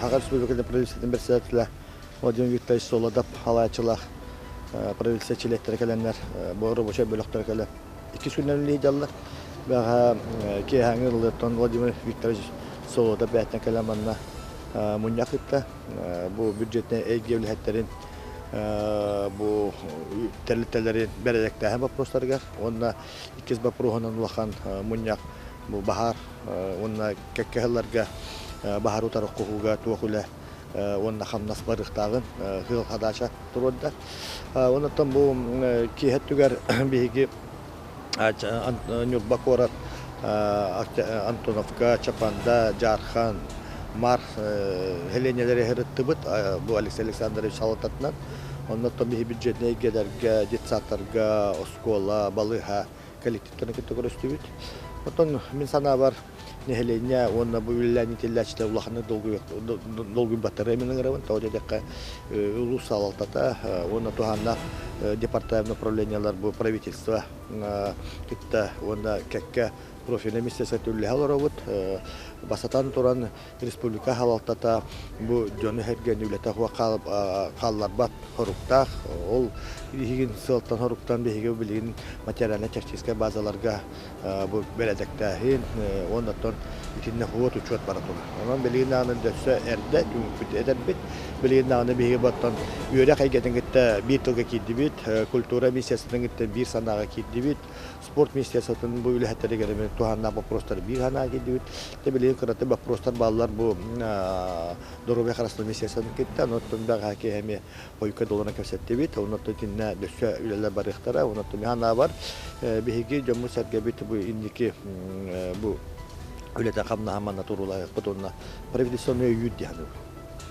Саха Республикатын правительствотын председателэ Владимир Викторович Солодов халааччылаах правительство чилиэттэрэ кэлэннэр, бу рабочай бөлөхтөрө кэлэн иккис күннэр үлэлии дьаллар. Бэҕэһээ киэһээҥи ыллыттан Владимир Викторович Солодов бэйэтинэн кэлэн манна мунньах ыытта. Бу бюджетнай эйгэ үлэһиттэрин бу тэрилтэлэрин бэрээдэктээһин боппуруостарыгар уонна иккис боппуруоһунан улахан мунньах бу баһаар уонна кэккэ сылларга баһаар утары охсуһууга туох үлэ уонна хамнас барыахтааҕын сыал хадаача туруорда. Онон бу киэһэ өттүгэр биһиги Ньурба куорат Антоновка, Чапанда, Дьаархан, Мар сэлиэнньэлэри сырыттыбыт. Бу Алексей Александрович салалтатынан. Оннуттан биһи бюджетнай эйгэлэргэ, детсадтарга, оскуола, балыыһа коллективтарын кытта көрүстүбүт. Оттон мин санаабар, нэһилиэнньэ уонна бу үлэлээн иитиллээччилэр улаханнык долгуйбаттары мин ыҥырабын. Тоҕо диэтэххэ, улуус салалтата уонна туһааннаах департамент управлениелар бу правительство кытта уонна кэккэ профильнай министерство үлэлэһэ олоробут. Бастатан туран, республика салалтата бу дьону сэргэни үлэтэ суох хаалларбат соруктаах. Ол иһигин сыалтан соруктан биһиги билигин материально-техническай базаларга бу бэрээдэктээһин уонна оттон итиннэ уот учуот бара турар. Онон билигин даҕаны дөссө эрдэ түмүкпүт этэрбит. Билигин даҕаны биһиги оттон үөрэх эйгэтин кытта биир тылга киирдибит, культура министерствотын кытта биир санааҕа киирдибит, спорт министерствотын бу үлэһиттэригэр эмиэ туһааннаах боппуруостары биир санааҕа киирдибит. Дьэ билигин кыраты боппуруостар бааллар бу доруобуйа харыстабылын министерствотын кытта, онон бэҕэһээ киэһэ эмиэ хойукка долана кэпсэттибит. Онон итиннэ дөссө үлэлэр барыахтара. Онон мин биһиги дьоммут-сэргэбит бу инники бу үлэтэ хамнаһа манна туруулаһыахпыт уонна правительственный өйүүр диэн.